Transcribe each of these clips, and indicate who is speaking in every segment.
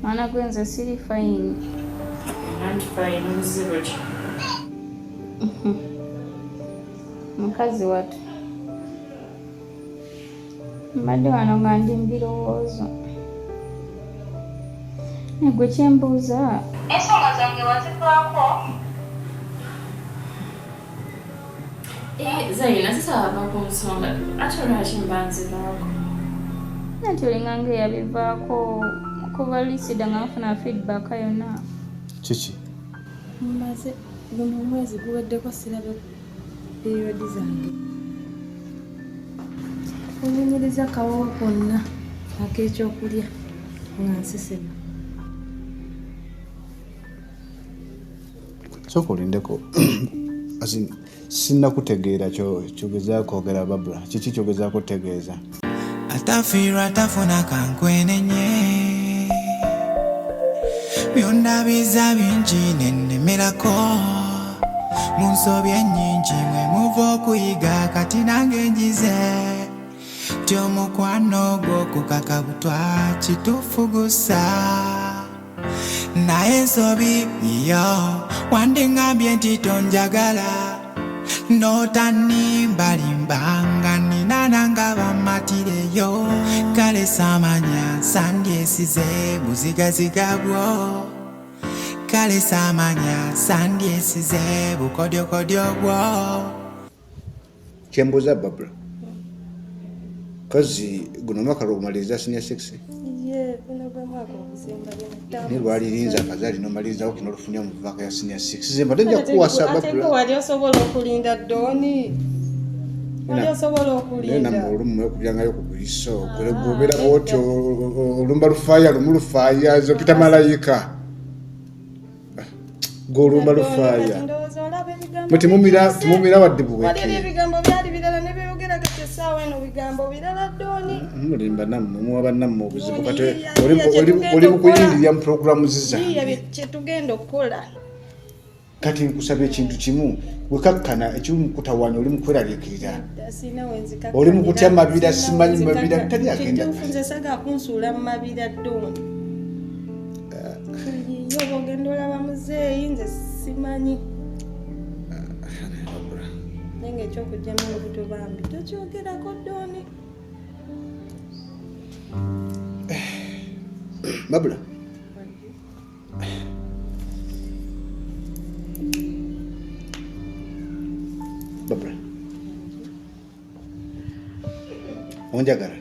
Speaker 1: Mwana gwe nze siri fine.
Speaker 2: Anti fine obuzibu ki?
Speaker 1: Mukazi watu. Mbadde wano nga ndi mu birowoozo. Naye gwe kyembuuza. Ensonga zange wazivaako?
Speaker 2: Eh, Zaina sisaba ku nsonga ate lwaki mba nzivaako?
Speaker 1: Anti olinga nga eyabivaako kuva lisida nga nfuna feedback yonna.
Speaker 3: Kiki?
Speaker 4: Mmaze guno omwezi guweddeko sirabe period zange. Onyunyiriza kawowo konna ak'ekyokulya nga nsesema.
Speaker 3: Sooka olindeko. As in, sinnakutegeera kyogezaako kwogera Babra. Kiki kyogezaako kutegeeza?
Speaker 5: Atafiirwa tafuna kankwenenye byondabiza bingi nennemerako mu nsobi ennyingi mwe muva okuyiga kati nange njize nti omukwano gw'okukaka butwa kituufu gusa naye ensobi yo wandiŋŋambye nti tonjagala notanimbalimba nga nina nanga bamatireyo kale samanya sandyesize buzigaziga bwo kale samanya sandyesize bukodyokodyo bwo.
Speaker 3: Kyembuuza Barbara, kozi guno omwaka lwogumaliriza senior six?
Speaker 4: Ye, guno gwe mwaka ogusembayo.
Speaker 3: Naye lwalirinze akazaali n'omalirizawo kino olufunye mu vaaka ya senior six. Nze mbadde nja kukuwasa
Speaker 4: Ate
Speaker 3: Barbara.
Speaker 4: gwe wali osobola okulinda Doni? Wali osobola
Speaker 3: Naye
Speaker 4: okulinda?
Speaker 3: nammwe olumu mwekubyangayo ku buliso gobeera bwotyo olumba lufaaya lumu lufaaya nze opita malayika gw'olumba lufaaya.
Speaker 4: Ndowooza olaba ebigambo
Speaker 3: Mwe
Speaker 4: bikyuse.
Speaker 3: temumira wadde
Speaker 4: Wali
Speaker 3: buweke.
Speaker 4: eri ebigambo byali birala ne byeyogera kati essaawa eno bigambo birala Doni.
Speaker 3: Mulimba nammwe muwa bannammwe obuzibu
Speaker 4: Doni,
Speaker 3: kati
Speaker 4: yiiya, yiiya, kye tugenda
Speaker 3: oli mu
Speaker 4: okukola.
Speaker 3: kuyingirira mu pulogulaamu
Speaker 4: Yiiya
Speaker 3: zizange.
Speaker 4: kye tugenda okukola.
Speaker 3: Kati nkusaba ekintu kimu wekakkana ekiri mu kutawaanya oli mu kweraliikirira.
Speaker 4: Nedda, sirina we nzikakkanira.
Speaker 3: Oli mu kutya mabira,
Speaker 4: Sirina we
Speaker 3: simanyi mabira,
Speaker 4: nzikakka-
Speaker 3: teri agenda.
Speaker 4: Kituufu nze saagala kunsuula mu mabira Doni. Yiiya oba ogenda olaba muzeeyi nze simanyi. Naye ng'ekyokuggyamu olubuto bambi tokyogerako Doni.
Speaker 3: Babula. Babula. Onjagala?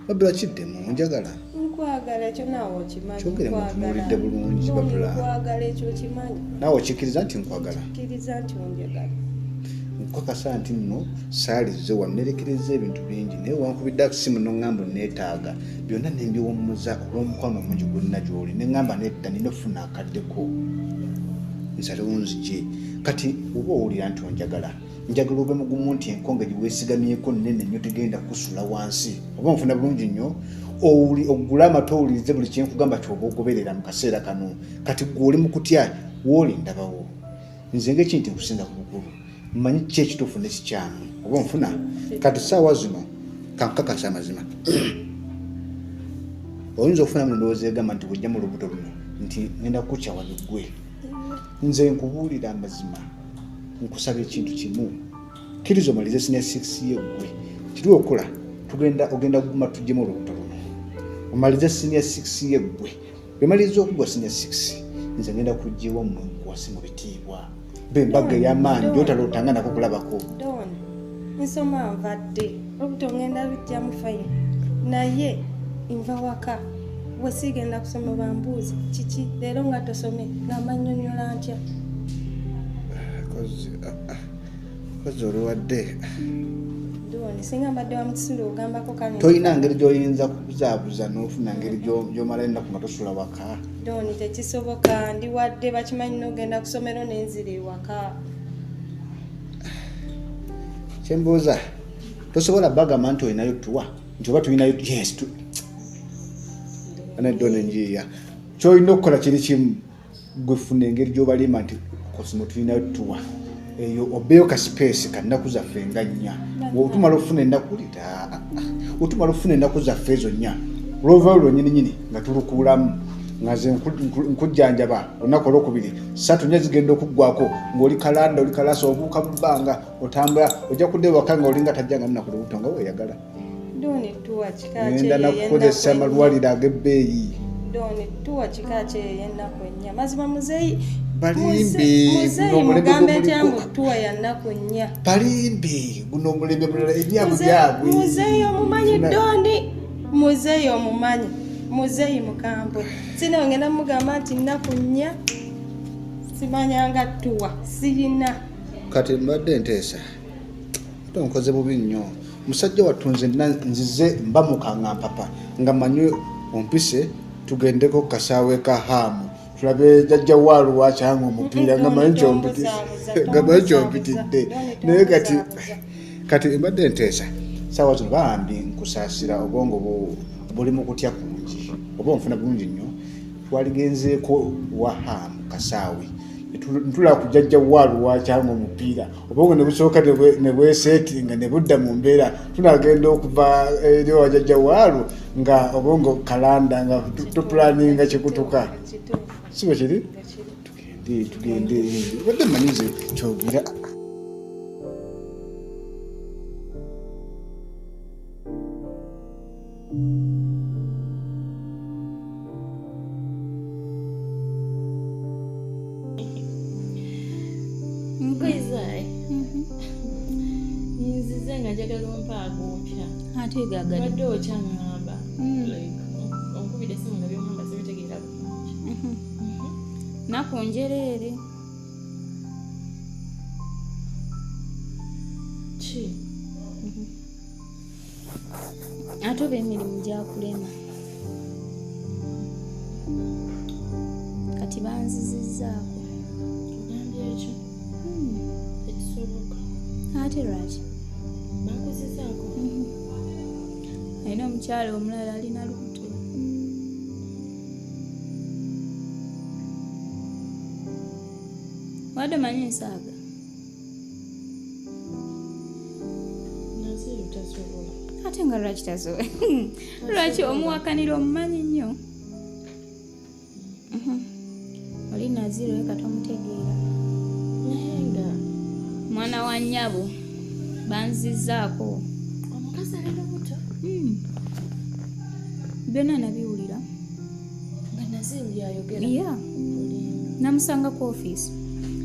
Speaker 3: Babula kiddemu, onjagala?
Speaker 4: Nkwagala ekyo naawe okimanyi.
Speaker 3: Kyogere
Speaker 4: nkwagala.
Speaker 3: mutunuulidde bulungi,
Speaker 4: Doni,
Speaker 3: Babula.
Speaker 4: Nkwagala ekyo okimanyi.
Speaker 3: Naawe okikkiriza nti nkwagala?
Speaker 4: Kkiriza nti onjagala.
Speaker 3: Nkukakasa nti nno saalize wano nerekereza ebintu bingi naye wankubidde akasimu n'oŋŋamba onneetaaga byonna ne mbiwummuza olw'omukwano omungi gwonna gy'oli ne ŋŋamba nedda nina okufuna akaddeko nsalewo nzije. Kati oba owulira nti onjagala njagala obe mugumu nti enkonge gye weesigamyeko nnene nnyo tegenda kukusula wansi oba onfuna bulungi nnyo oggule amatu owulirize buli kye nkugamba ky'oba ogoberera mu kaseera kano. Kati ggwe oli mu kutya w'oli ndabawo nze ng'ekintu nkusinga ku bukulu mmanyi ki ekituufu n'ekikyamu oba onfuna. Kati ssaawa zino kankakasa amazima oyinza okufunamu endowooza egamba nti bw'ojja mu lubuto luno nti ngenda kukukyawa biggwe. Nze nkubuulira amazima nkusaba ekintu kimu kkiriza omalirize senior six ye ggwe kiri okukola tugenda ogenda kuguma tuggyemu olubuto luno omalize senior six ye ggwe bwemaliriza okugwa senior six nze ngenda kujja ewammwe nkuwase mu bitiibwa be embaga ey'amaanyi gy'otalootanga nako kulabako.
Speaker 4: Don, nsoma nvadde olubuto ngenda luggyamu fayini naye nva waka bwe sigenda kusoma bambuuze kiki leero nga tosomye ngamba nnyonnyola ntya.
Speaker 3: Kozi oluwadde.
Speaker 4: Don, singa mbadde wa mukisiru ogambako kale.
Speaker 3: Tolina ngeri gy'oyinza kubuzaabuza n'ofuna ngeri gy'omala ennaku nga tosula waka.
Speaker 4: Don, tekisoboka ndi wadde bakimanyi n'ogenda ku ssomero n'enzira ewaka.
Speaker 3: Kyembuuza tosobola bagamba nti olinayo tuwa nti oba tulinayo yes tu Ana Don njiya ky'olina okukola kiri kimu gwe funa engeri gy'obalima nti kosimo tulinayo tuwa eyo obeeyo ka space ka nnaku zaffe nga nnya otumala okufuna ennaku lita otumala okufuna ennaku zaffe ezo nnya Lwova lwonyininyini nga tulukuulamu nga nze nkujjanjaba olunaku olwokubiri 3 4 zigenda okuggwako ng'oli kalanda oli kalasa obuuka mu bbanga otambula ojja kudda ewaka nga olinga tajjanga munaku lubuto nga weeyagala.
Speaker 4: Doni tuwa kika
Speaker 3: Ngenda nakukozesa amalwaliro ag'ebbeeyi.
Speaker 4: Doni tuwa kika kyeyo ennaku 4. Mazima muzeeyi
Speaker 3: Balimbi,
Speaker 4: muzeeyi
Speaker 3: guno omulembe
Speaker 4: mugambe ntya
Speaker 3: gwe muliko.
Speaker 4: mbu tuwa ya nnaku 4.
Speaker 3: Balimbi, guno omulembe mulala ebyabwe byabwe.
Speaker 4: Muzeeyi omumanyi Doni, muzeeyi omumanyi, muzeeyi mukambwe. Sina ngenda mugamba nti nnaku 4 simanyanga tuwa sirina.
Speaker 3: Kati mbadde nteesa ate onkoze bubi nnyo musajja wattu nze nzize mbamuka nga mpapa nga mmanyi ompise tugendeko ku kasaawe ka haamu tulabe jjajja waalu wakyanga omupiira nga mmanyi kyompitidde naye kati mbadde nteesa saawa zino bambi nkusaasira obwongo buli mu kutya kungi oba onfuna bulungi nnyo twaligenzeeko wa haamu kasaawe ntula ku jjajja waalu wakyanga omupiira obwongo ne busooka ne bweseetinga ne budda mu mbeera tunagenda okuva eri owa jjajja waalu nga obwongo kalanda nga tupulaninga kikutuka si bwe kiri tugende badde mmanyi nze kyogira.
Speaker 2: Nkoizayi. Nzize nga njagala ompa ag'opya.
Speaker 1: Ate gaagala.
Speaker 2: Obadde okyaŋŋamba. Like, onkubira essimu nga by'oŋŋamba sibitegeera bulungi.
Speaker 1: Nnaku njereere.
Speaker 2: Ki?
Speaker 1: Ate oba emirimu gyakulema. Kati banzizizzaako.
Speaker 2: Ogambye ekyo? Tekisoboka.
Speaker 1: Ate lwaki?
Speaker 2: Bankuzizzaako?
Speaker 1: Alina omukyala omulala alina lubuto. Wadde omanyi ensaaga?
Speaker 2: Naziru tasobola.
Speaker 1: Ate nga lwaki tasobola? Lwaki omuwakanira omumanyi nnyo? Oli Naziru ye katomutegeera.
Speaker 2: Naye nga
Speaker 1: Mwana wa nnyabo banzizzaako.
Speaker 2: Omukazi ali lubuto?
Speaker 1: Byonna nabiwulira.
Speaker 2: Nga Naziru yayogera?
Speaker 1: Yeah.
Speaker 2: Olimba.
Speaker 1: Namusanga ku ofiisi.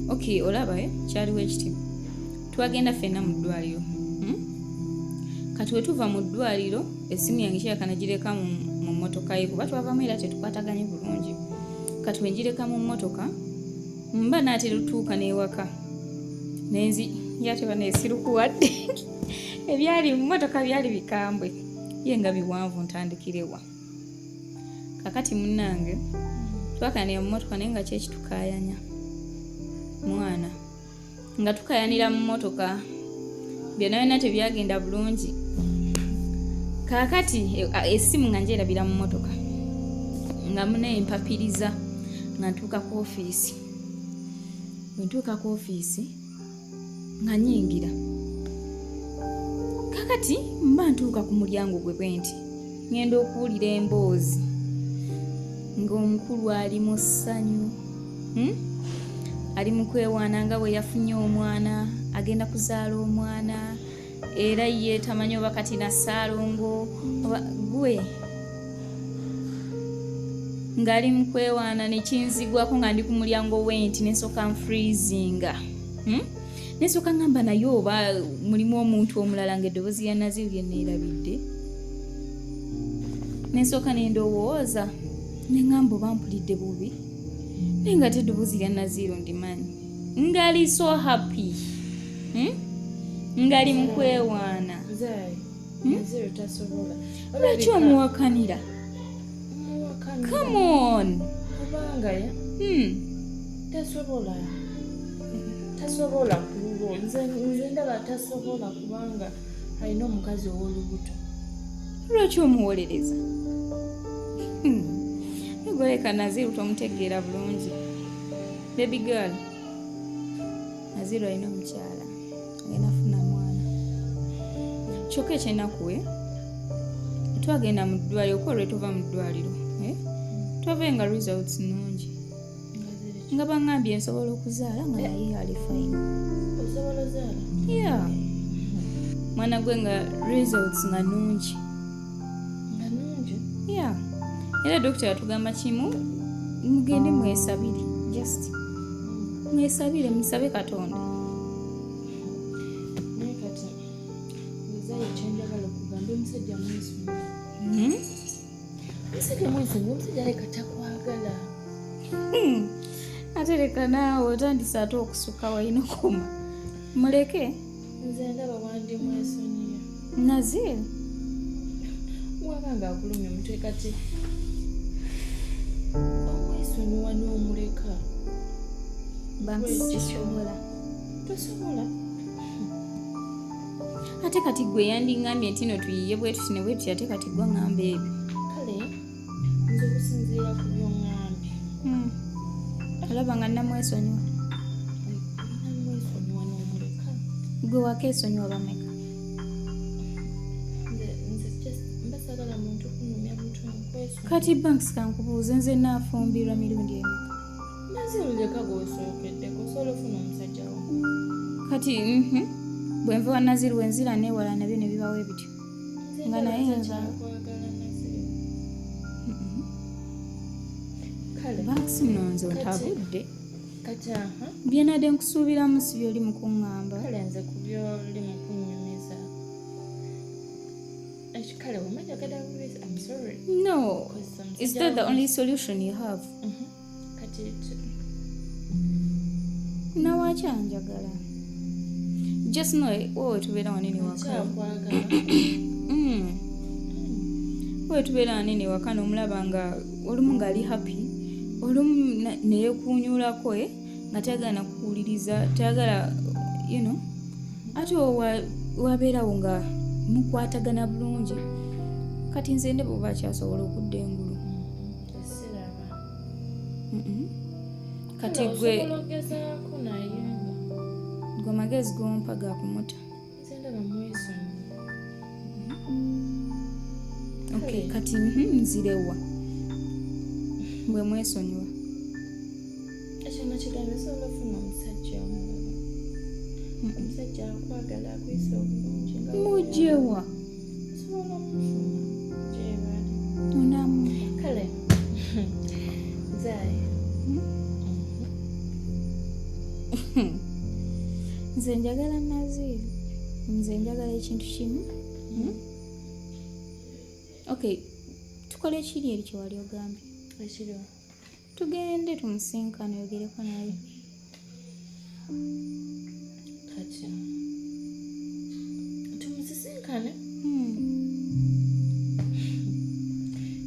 Speaker 1: Okay, olaba kyaliwo ekiti. Twagenda ffenna mu ddwaliro. Kati we tuva mu ddwaliro essimu yange kirabika nagireka mu mmotoka ye kuba twavamu era tetukwataganye bulungi. Kati we ngireka mu mmotoka mba naatera otuuka n'ewaka. Nenzi yate baneesirukuwadde. Ebyali mu mmotoka byali bikambwe. Ye nga biwanvu ntandikirewa. Kakati munnange twakayanira mu mmotoka naye nga ki ekitukaayanya mwana nga tukayanira mu mmotoka byonna byonna tebyagenda bulungi. Kaakati essimu nga ngyerabira mu mmotoka nga munaye mpapiriza nga ntuuka ku ofiisi. Bwe ntuuka ku ofiisi nga nnyingira. Kaakati mba ntuuka ku mulyango gwe bwe nti ngenda okuwulira emboozi ng'omukulu ali mu ssanyu. Ali mu kwewaana nga bwe yafunye omwana, agenda kuzaala omwana, era ye tamanyi oba kati na Ssaalongo oba gwe. Ng'ali mu kwewaana ne kinzigwako nga ndi ku mulyango w'enti ne nsooka nfreezinga. Ne nsooka ngamba naye oba mulimu omuntu omulala ng'eddoboozi lya Naziru lye neerabidde. Ne nsooka ne ndowooza ne ŋŋamba oba mpulidde bubi. Naye nga ate eddoboozi lya Naziru ndimanyi. Ng'ali so happy. Ng'ali mu kwewaana.
Speaker 2: Zai, Naziru tasobola.
Speaker 1: Lwaki omuwakanira?
Speaker 2: Muwakanira.
Speaker 1: Come on.
Speaker 2: Kubanga ya tasobola. Tasobola ku lulwo. Nze ndaba tasobola kubanga alina omukazi ow'olubuto.
Speaker 1: Lwaki omuwolereza? Egoleka Naziru tomutegeera bulungi. Baby girl. Naziru alina omukyala. Agenda funa mwana. Kyokka ekyenaku Twagenda mu ddwaliro kuba lwetuva mu ddwaliro, eh? Twavayo nga results nnungi, nga baŋŋambye nsobola okuzaala, nga naye ali fine.
Speaker 2: Osobola ozaala?
Speaker 1: Yeah, mwana gwe, nga results nga nnungi.
Speaker 2: Nga nungi?
Speaker 1: Yeah, era dokita yatugamba kimu, mugende mwesabire, just mwesabire, musabe Katonda.
Speaker 2: Naye kati nzayo kyenjagala okugamba, omusajja mwesonyiwe. Omusajja mwesonyiwe, omusajja aleka takwagala.
Speaker 1: Ate leka naawe, otandise ate okusukka walina okuma. Muleke.
Speaker 2: Nze ndaba wandi mwesonyiye.
Speaker 1: Nazir?
Speaker 2: Waba nga akulumya omutwe, kati omwesonyiwa n'omuleka.
Speaker 1: Bansisobola.
Speaker 2: Tosobola?
Speaker 1: Ate kati gwe yandiŋŋambye nti no tuyiye bwe tuti ne bwe tuti, ate kati gwe ŋŋamba ebyo.
Speaker 2: Kale nze okusinziira ku byoŋŋambye,
Speaker 1: Olaba nga namwesonyiwa?
Speaker 2: Namwesonyiwa n'omuleka.
Speaker 1: Gwe wakeesonyiwa bameka?
Speaker 2: Nze just mba saagala muntu kunumya mutwe, nkwesonyiwa.
Speaker 1: Kati Banks, kankubuuze, nze naafumbirwa mirundi emeka?
Speaker 2: Naziruleka gw'osookeddeko, osobola ofuna omusajja wo.
Speaker 1: Kati bwe nva wa Naziru, wenzira neewala nabyo ne bibawo ebityo.
Speaker 2: Nze
Speaker 1: Nga
Speaker 2: ndaba
Speaker 1: naye nza-
Speaker 2: takyakwagala Naziru. Kale.
Speaker 1: Banks nno, nze ontabudde.
Speaker 2: Kati aha.
Speaker 1: Byenadde nkusuubiramu si byoli mu kuŋŋamba.
Speaker 2: Kale nze ku byoli mu kunnyumiza, kale wemajagala bubi, I'm sorry.
Speaker 1: No.
Speaker 2: Because omusajja
Speaker 1: Is that the
Speaker 2: wo-
Speaker 1: only solution you have?
Speaker 2: Mhm. Kati
Speaker 1: Nawakyanjagala, just know wowe tubeera wanene waka.
Speaker 2: Kyakwagala.
Speaker 1: Wowe tubeera wanene waka, n'omulaba nga olumu ng'ali happy, olumu neyekuunyulako, eh, nga tayagala nakuwuliriza, tayagala. Ate wabeerawo nga mukwatagana bulungi. Kati nze ndaba oba akyasobola okudda engulu.
Speaker 2: Siraba.
Speaker 1: Kati
Speaker 2: Kale
Speaker 1: gwe
Speaker 2: osobola ogezaako, naye nga
Speaker 1: gwe amagezi gompa gakumuta.
Speaker 2: Nze ndaba mwesonyiwe.
Speaker 1: Okay.
Speaker 2: Kale.
Speaker 1: Kati nzirewa bwe mwesonyiwa?
Speaker 2: Ekyo nakigambye, osobola ofuna omusajja omulala, omusajja akwagala, akuyisa obulungi nga
Speaker 1: Mujewa?
Speaker 2: Osobola omufuna, gyebali.
Speaker 1: Onamu?
Speaker 2: Kale nzaye.
Speaker 1: Nze njagala Naziru, nze njagala ekintu kimu. Okay, tukole ekiri eri kyewali ogambye.
Speaker 2: Ekiriwo?
Speaker 1: Tugende tumusinkane, oyogereko naye.
Speaker 2: Kati tumusisinkane?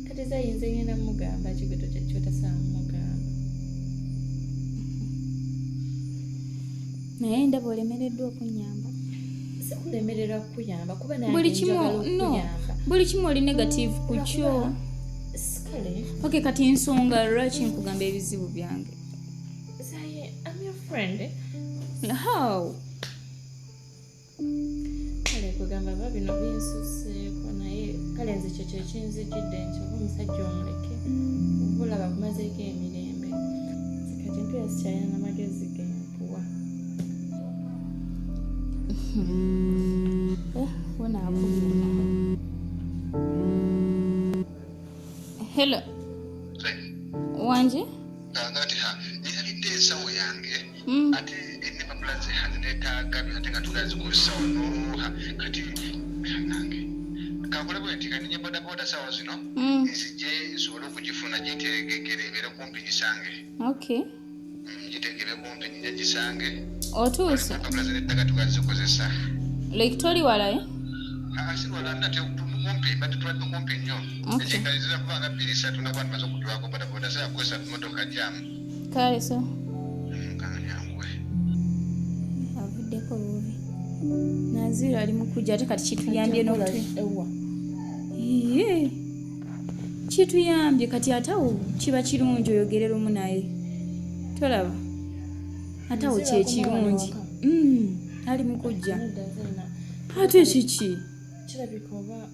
Speaker 2: Kati zayinza ngenda mugamba kigeto kyotasaa mugamba.
Speaker 1: Naye ndaba olemereddwa okunyamba.
Speaker 2: Sikulemererwa kukuyamba, kuba nange
Speaker 1: Buli kimu
Speaker 2: njagala
Speaker 1: no
Speaker 2: okukuyamba.
Speaker 1: Buli kimu oli negative ku kyo.
Speaker 2: Kale.
Speaker 1: Okay, kati ensonga lwaki nkugamba ebizibu byange?
Speaker 2: Zaye, I'm your friend.
Speaker 1: How?
Speaker 2: Kale kugamba ba bino binsuseeko, naye kale nze kyo kyekinzijidde nti oba omusajja omuleke, oba olaba kumazeeko emirembe. Nze kati mpeera sikyalina namagezi gempuwa.
Speaker 1: Eh, wona akubira. Hello, wanje?
Speaker 6: Kakati ha, yerabidde ensawo yange. Ate erina empapula ze neetaaga, ate nga tugazikozesa wano. Ha, kati nange kankole bwe nti kaninye bodaboda sawa zino, nzije nsobole okugifuna, giteegekere ebeere kumpi gisange. Giteekere kumpi, njija gisange.
Speaker 1: Otuuse?
Speaker 6: Empapula ze neetaaga tugazikozesa.
Speaker 1: Like toli wala, eh?
Speaker 6: Sirwala nate, kumpi, badde tubadde kumpi nnyo. Ekikaliza kubanga 2, 3 nakuba tumaze okutwako bodaboda, saa kukozesa motoka jamu.
Speaker 1: Kale, so
Speaker 6: Kanyanguwe.
Speaker 1: Avuddeko bubi. Naziru ali mukujja, ate kati kituyambye n'okutu
Speaker 2: Ewa?
Speaker 1: Iye, kituyambye kati. Ate awo kiba kirungi oyogere lumu naye, tolaba ate awo
Speaker 2: Naziru
Speaker 1: kyekirungi.
Speaker 2: akomawo?
Speaker 1: Ali mukujja.
Speaker 2: Nedda, Zaina.
Speaker 1: Ate kiki?
Speaker 2: Kirabika oba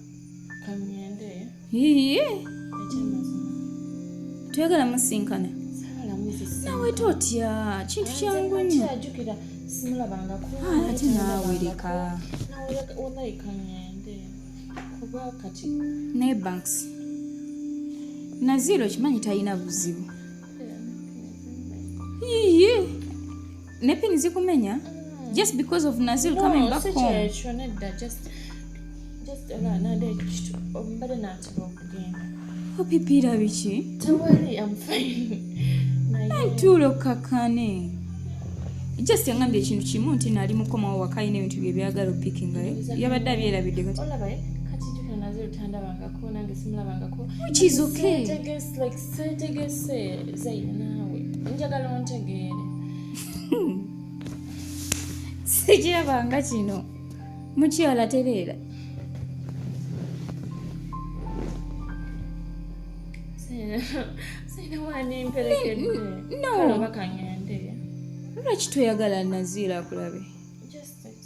Speaker 2: Kaŋŋende.
Speaker 1: Iye.
Speaker 2: Ekyamazima.
Speaker 1: Toyagala musinkana?
Speaker 2: Saagala muzisinkana.
Speaker 1: Nawe totya, kintu kyangu nnyo.
Speaker 2: Nkyajjukira simulabangako.
Speaker 1: Ah, ate naawe leka.
Speaker 2: Nawe wallahi kaŋŋende. Kuba kati
Speaker 1: Naye Banks, Nazira okimanyi talina buzibu. Iye. Ne pini zikumenya? Just because of Nazir coming
Speaker 2: No,
Speaker 1: back
Speaker 2: si
Speaker 1: home.
Speaker 2: kyekyo nedda just olaba nade ekitu mbadde naatera okugenda.
Speaker 1: Opipiira biki?
Speaker 2: Tewali, I'm fine. Naye
Speaker 1: Ntuula okkakkane. Just yangambye ekintu kimu nti nali mukomawo waka alina ebintu bye byagala opikingayo. Yabadde abyerabidde kati.
Speaker 2: Olaba kati jjukira Nazir tandabangako nange simulabangako.
Speaker 1: Which is okay.
Speaker 2: Seetegese like seetegese Zaina naawe njagala ontegeere.
Speaker 1: Sikirabanga kino. Mukyala tereera.
Speaker 2: Sirina wandimperekedde.
Speaker 1: No.
Speaker 2: Kale oba kaŋŋende.
Speaker 1: Lwaki toyagala Nazira akulabe?
Speaker 2: Just like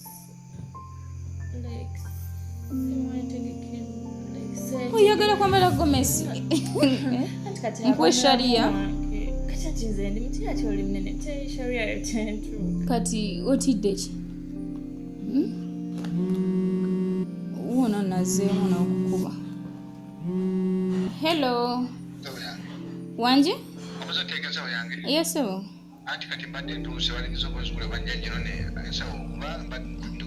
Speaker 2: simwetegeke like seetegeke.
Speaker 1: Oyagala kwambala gomesi.
Speaker 2: Anti kati
Speaker 1: Nkuwe sharia.
Speaker 2: wange. Kati ati nze ndi muti ati oli munene teri sharia yo tentuuka.
Speaker 1: Kati otidde ki? Wuuno nazeemu n'okukuba. Hello.
Speaker 6: Ensawo yange.
Speaker 1: Wangi?
Speaker 6: Omaze oteeka ensawo yange?
Speaker 1: Yes, sebo.
Speaker 6: Anti kati mbadde ntuuse balinza okunzigula bannyanjino ne ensawo kuba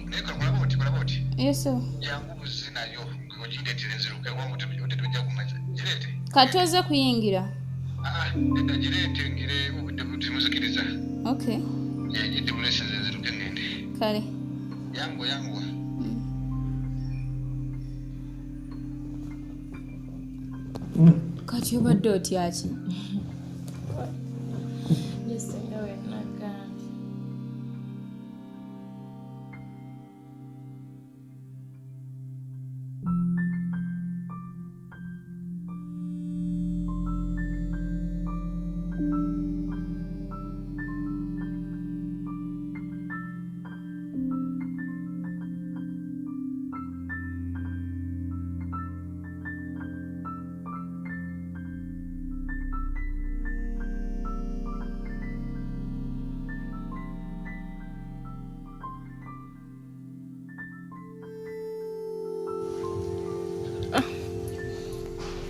Speaker 6: naye kolaba oti kolaba oti.
Speaker 1: Yes, sebo.
Speaker 6: Jangu buzi nayo ogindeetere nziruke kubanga obudde tebujja kumaza. Gireete.
Speaker 1: Kati ozze kuyingira.
Speaker 6: Ah, nedda gireete ngire obudde temuzikiriza.
Speaker 1: Okay.
Speaker 6: Gidde bulesi nze nziruke ŋŋende.
Speaker 1: Kale.
Speaker 6: Yanguwa yanguwa.
Speaker 1: Kati obadde otya ki?
Speaker 2: Just nga bwe nagambye.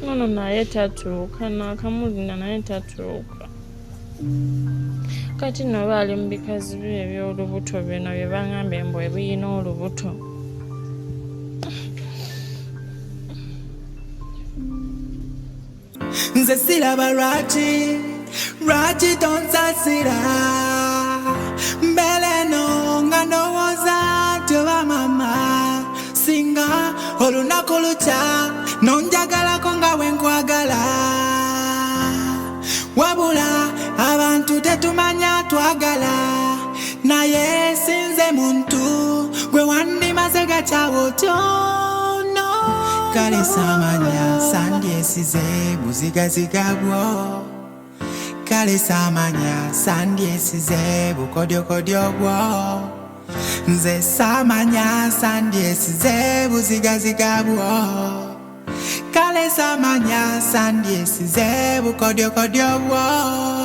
Speaker 2: Nono naye tatuuka nakamulinda naye tatuuka. Kati nno oba ali mu bikazi bye eby'olubuto bino bye baŋŋambye mbu ebiyina olubuto.
Speaker 5: Nze siraba lwaki lwaki tonsasira mbele no nga ndowooza nti oba mama singa olunaku lukya nonjagalako nga bwe nkwagala wabula abantu tetumanya twagala naye sinze muntu gwe wandimaze gakyawo otyo no kale samanya sandyesize buzigaziga bwo kale samanya sandyesize bukodyokodyo bwo nze samanya sandyesize buzigaziga bwo kale samanya sandyesize bukodyokodyo bwo.